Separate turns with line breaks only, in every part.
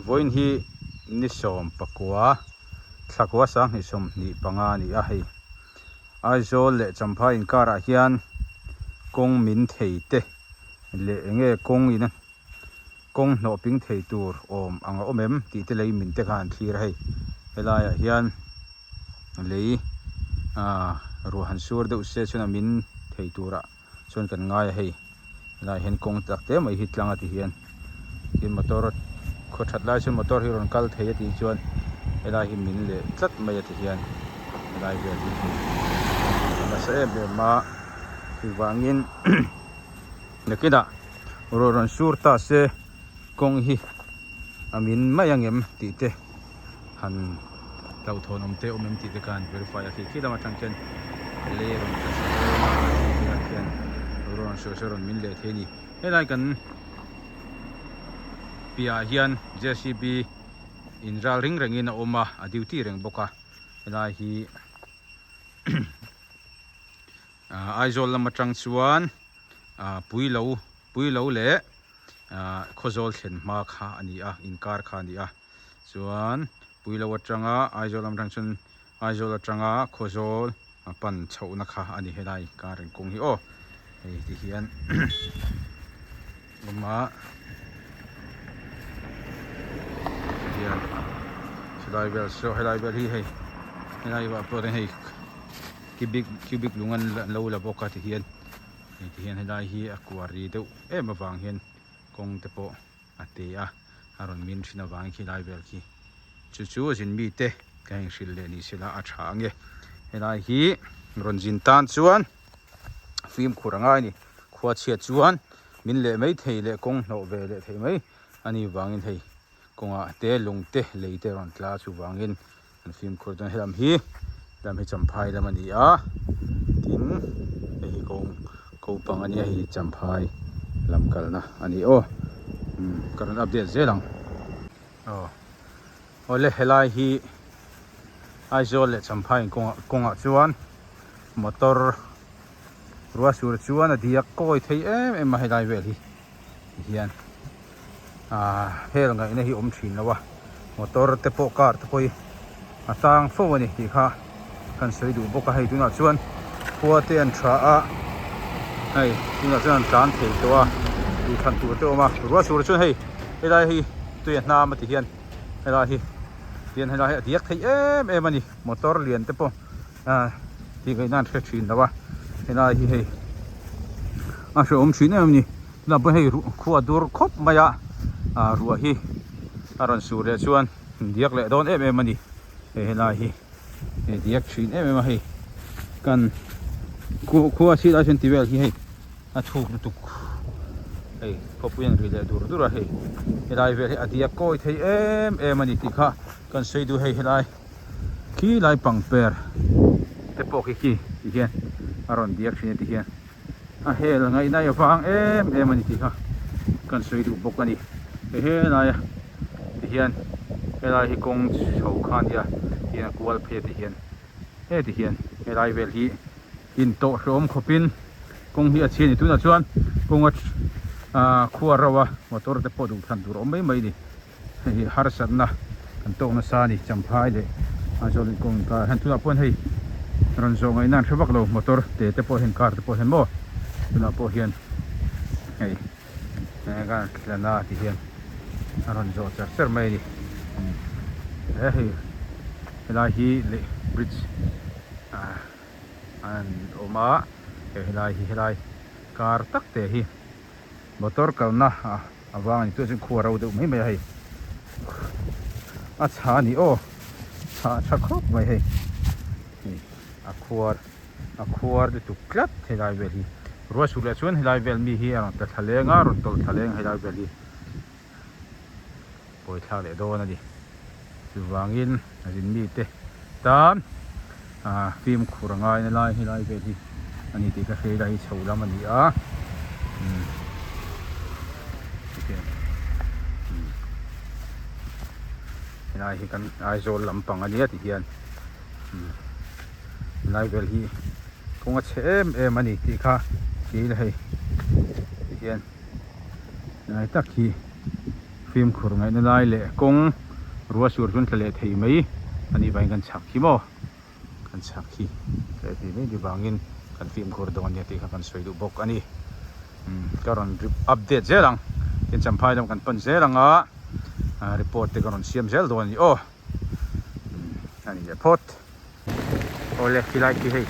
Vawiin hi ni 19 thlakua 2025 a ni a hei. Aizawl leh Champhai inkarah hian kawng min thei te leh eng nge kawng in kawng hnawh ping thei tur awm ang a awm em tih te lei min te kha an thlir a hei. Helaiah hian lei ah ruah han sur deuh se chuan a min thei turah. Chuan kan ngai a hei helaiah hian kawng tak te mai hi tlang a ti hian tin motor khaw that lai chuan motor hi rawn kal thei a tih chuan helai hi min leh tlat mai a ti hian helai vel hi hei a nasa em em a chuvangin nakinah ruah rawn sur ta se kawng hi a min mai ang em tih te. Han hlauhthawn awm te awm em tih te khan verify a khi khi lam atang khian lei a rawn tla chho dawn a khi khi ah khian rawn sawi sawi rawn min leh thei a ni helai kan piah ah hian J C B in ral ring reng in a awm a a duty reng bawk a helai hi ah Aizawl lam atang chuan ah Puilo Puilo leh ah Khawzawl thlen hma kha a ni a inkar kha a ni a. Chuan Puilo atanga Aizawl lam atang chuan Aizawl atanga Khawzawl a pan chhohna kha a ni helai car in kawng hi aw hei ti hian awm a hian helai vel saw helai vel hi hei helai ah pawh hian hei cubic cubic lung an lo la bawk a ti hian hei ti hian helai hi a kuar ri deuh em avang hian kawng te pawh a ti a, a rawn min thin avangin khi lai vel khi chu chu zin mite ka inhrilh leh ni sela a tha ange. Helai hi rawn zin tan chuan fimkhur a ngai a ni, khua chhiat chuan min leh mai thei leh kawng hnawh ve leh thei mai a ni vangin hei kawngah te lung te lei te rawn tla chuvangin An fimkhur dawn helam hi helam hi champhai lam a ni a tin hei hi kawng ko pang a nia hei hi champhai lam kalna a ni aw umm ka rawn update zel ang aw awle helai hi Aizawl leh champhai inkawngah kawngah chuan motor ruah sur chuan a diak kawi thei em em a helai vel hi tihian ah hel ngaihna hi awm thin lo a motor te pawh car te pawh hi a tang fo a ni tih kha kan sawi duh bawk a hei tunah chuan khua te an tha a hei tunah chuan an tlan thei tawh a duhthlan tur te a awm a ruah sur chuan hei helai hi tui a hnam a ti hian helai hi tihian helai hi a diak thei em em a ni motor lian te pawh ah tih ngaihna an hre thin lo a helai hi hei a hrehawm thin em a ni. Tunah pawh hei khua dur khawp mai a ah ruah hi a rawn sur leh chuan diak leh dawn em em a ni hei helai hi hei diak thin em em a hei kan khua chhit lai chuan ti vel hi hei a thuk lutuk hei khawpui an ri leh dur dur a hei helai vel hi a diak kawi thei em em a ni tih kha kan sawi duh hei helai khi lai pangper te pawh khi khi ti hian a rawn diak thin a ti hian. A hel ngaihna i vang em em a ni tih kha kan sawi duh bawk a ni. Hei helaia tihian helai hi kawng chho kha a nia tihian a kual phei a tihian heti hian helai vel hi intawh hlawm khawpin kawng hi a chhi a ni. Tunah chuan kawng a ah khuar rauh a motor te pawh duhthlan tur a awm mai mai a ni. Hei hi harsatna kan tawk nasa a ni Champhai leh Aizawl inkawng inkar hian tunah pawh hei rawn zawh ngaihna an hre vak lo motor te te pawh hian car te pawh hian maw tunah pawh hian hei car thlana ti hian a rawn zawh char char mai a ni he hei helai hi leh bridge ah an awm a hei helai hi helai car tak te hi motor kalna ah. A vang a ni chuan khua ro deuh mai mai a hei a chha a ni aw chha a tha khawp mai hei hei a khuar a khuar lutuk tlat helai vel hi ruah suh leh chuan helai vel mi hi a rawn tla thla leng a rawn tawlh thla leng helai vel hi pawi thlak leh dawn a ni chuvangin a zin mite tan ah fimkhur a ngai na lai helai vel hi a ni tih ka hria ila hei chho lam a ni a umm helai hi kan Aizawl lampang a nia ti hian umm helai vel hi kawng a chhe em em a ni tih kha ti ila hei ti hian helai tak hi. Fimkhur ngaihna lai leh kawng ruah sur chuan tla leh thei mai a nih vangin kan chhak hi maw kan chhak hi tla leh thei mai a nih vangin kan fimkhur dawn nia tih kha kan sawi duh bawk a ni. Umm ka rawn update zel ang tin champhai lam kan pan zel ang a report te ka rawn siam zel dawn a ni aw umm a ni leh phawt. Awle khilai khi hei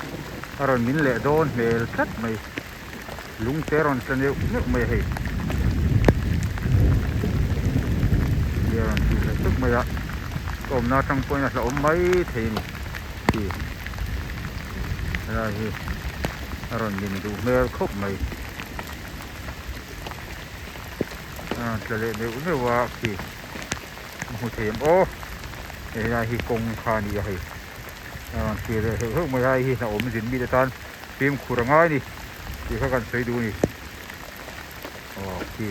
a rawn min leh dawn hmel tlat mai lung te a rawn tla neuh neuh mai a hei khi a rawn tih leh tuk mai a ka awmna atang pawhin a hlauhawm mai thei a ni khi helai hi a rawn min duh hmel khawp mai a rawn tla leh neuh neuh a khi. A hmu thei em aw hei lai hi kawng kha a ni a hei a rawn thlir leh heuh heuh mai a hei hi hlauhawm zin mite tan fimkhur a ngai a ni tih kha kan sawi duh a ni aw khi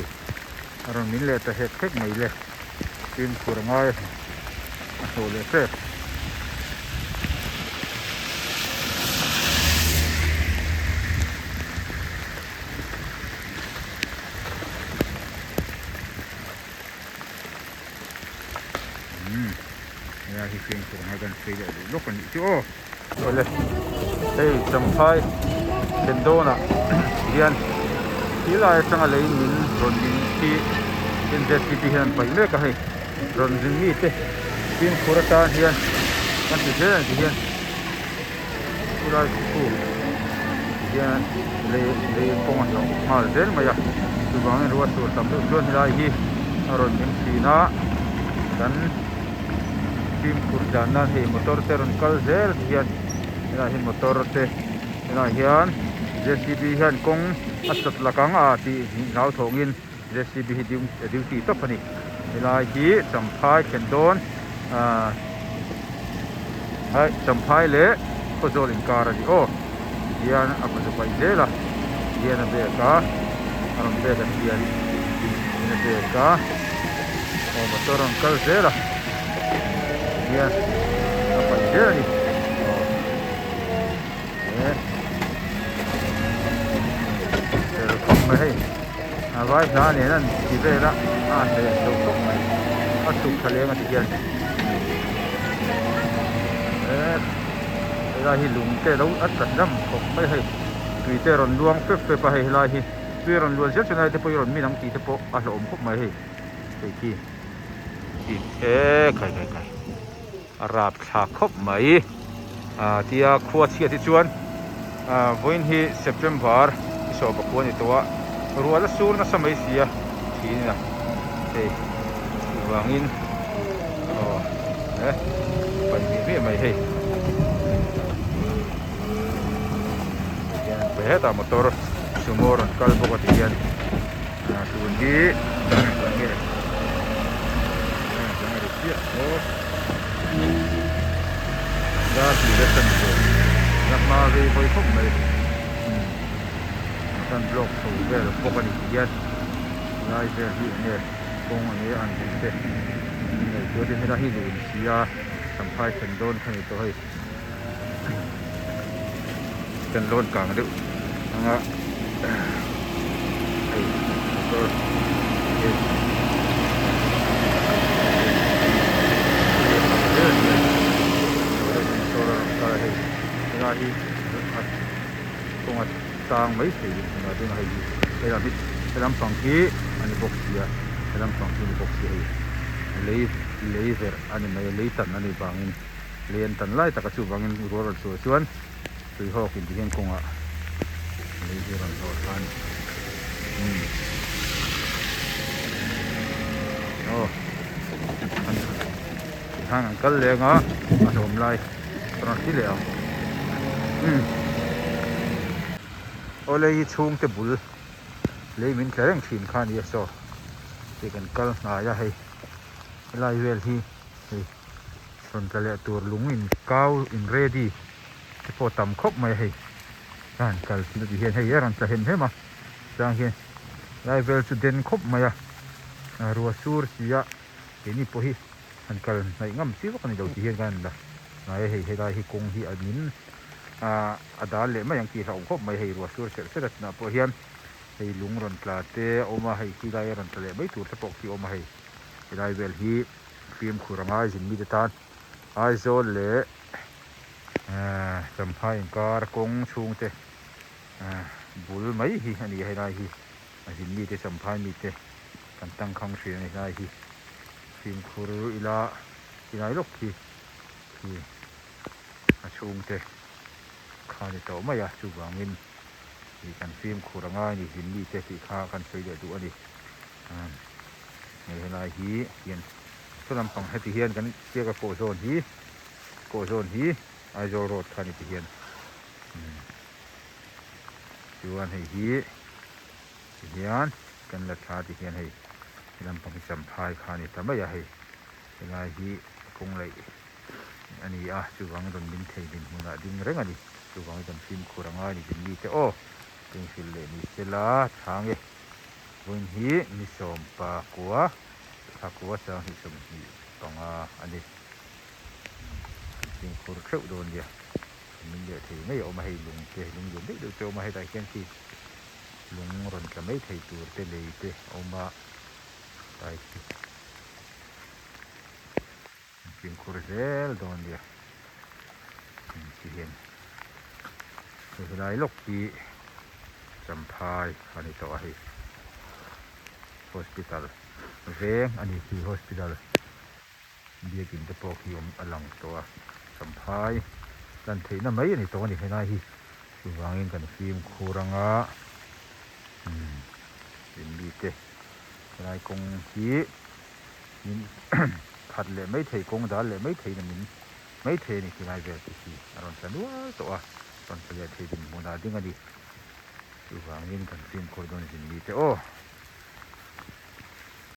a rawn min leh ta hek hek mai le fimkhur a ngai a a hnawh leh hrep. Umm helai hi fimkhur anga kan sawi leh duh lawk a nih chu aw. Awle hei champhai thlen dawnah hian khi lai atanga lei min rawn min khi N Z C P hian an paih mek a hei rawn zin mite fimkhur atan hian kan ti zel a ni ti hian. Khulai khu hian lei lei kawng a hnawh nghal zel mai a chuvangin ruah tur tam deuh chuan helai hi a rawn ding thin a kan fimkhur tlan nan hei motor te rawn kal zel ti hian helai hi motor te helai hian J C B hian kawng a sat lak ang a tih hlauthawngin J C B hi duty tawp a ni helai hi champhai thlen dawn ahh champhai leh khawzawl inkar a ni aw tihian a pazu paih zel a tihian a bag a a rawn bag a thian in a bag a aw motor a rawn kal zel a tihian a paih zel a ni aw he fel khawp mai hei. A vai hla nen an ti vel a a hleh chho khawp mai a chhuk thla leng a ti hian eh helai hi lung te lo a tla hlam khawp mai hei tui te rawn luang fep fep a hei helai hi tui a rawn luan zel chuan ai te pawh hi rawn min ang tih te pawh a hlauhawm khawp mai hei hei khi khi eh khai khai khai a rap thlak khawp mai ah tia khua chhiat hi chuan ah vawiin hi September i sawh pakua a ni tawh a ruah la sur nasa mai si a thin a hei chuvangin aw eh paih miah miah mai hei tihian hetah motor sumo rawn kal bawk a tihian ah tun hi enge kan block chho vel bawk a ni tih hian lai vel hi enge kawng a nia an tih te ngaihtuah te helai hi lun si a champhai thlen dawn kha ni tawh hei kan lawn kang deuh anga hei motor motor a rawn kal a hei helai hi kawnga tang mai thei ding hmun ah chuan hei hi helam hi helam pang hi a ni bawk si a helam pang hi a ni bawk si hei lei lei verh a ni mai a lei tan a nih vangin. Lei an tan lai taka chuvangin rual rawn chhuah chuan tui hawk in ti hian kawngah lei hi a rawn hlawh thla a ni. Umm aw an tikhan an kal leng a a hlawm lai a rawn hri leh ang umm aw lei hi chhungte bul lei min tla reng thin kha a ni a saw tih kan kal hnai a hei helai vel hi hei. Rawn tla leh tur lung in kau in ready te pawh tam khawp mai a hei a han kal thil ti hian hei a rawn tla hem hem a chang hian lai vel chu den khawp mai a ruah sur si a keini pawh hi han kal hnaih ngam chi vak a ni lo ti hian kan han la ngai a hei helai hi kawng hi a min ah a dal leh mai ang tih hlauhawm khawp mai hei ruah sur serh serh a tunah pawh hian hei lung rawn tla te a awm a hei khi lai a rawn tla leh mai tur te pawh khi a awm a hei. Helai vel hi fimkhur a ngai zin mite tan Aizawl leh ehh Champhai inkar kawng chhungte ehh bul mai hi a ni a helai hi a zin mite Champhai mite kan tangkhang hriat a ni helai hi fimkhur ila tilai lawk hi khi a chhungte kha a ni tawh mai a chuvangin ih kan fimkhur a ngai a ni zin mite tih kha kan sawi leh duh a ni. Hei helai hi hian saw lampang heti hian kan chiak a kawh zawn hi kawh zawn hi Aizawl road kha ni ti hian chuan hei hi ti hian kan la thla ti hian hei he lampang hi champhai kha a ni ta mai a hei helai hi kawng laih a ni a chuvangin rawn min thei dinhmunah ding reng a ni chuvangin kan fimkhur a ngai a ni zin mite aw tenghril leh ni sela chhang e. Vawiin hi ni sawmpakua thlakua sanghnih 25 a ni. Kan fimkhur theuh dawn nia. Kan min leh thei mai a awm a, hei lung te, lung lian deuh deuh te a awm a, hetah hian khi lung rawn tla mai thei tur te lei te a awm a, tlai khi kan fimkhur zel dawn nia. Ti hian hei helai lawk hi Champhai a ni tawh a hei hospital veng a ni khi hospital biakin te pawh khi awm a lang tawh a Champhai lan theihna mai a ni tawh a ni helai hi chuvangin kan fimkhur anga umm mite helai kawng hi min khat leh mai thei kawng dal leh mai theiin a min mai thei a ni khilai vel te hi a rawn tla nual tawh a rawn tla leh thei dinhmunah ding a ni chuvangin kan fimkhur dawn zin mite aw.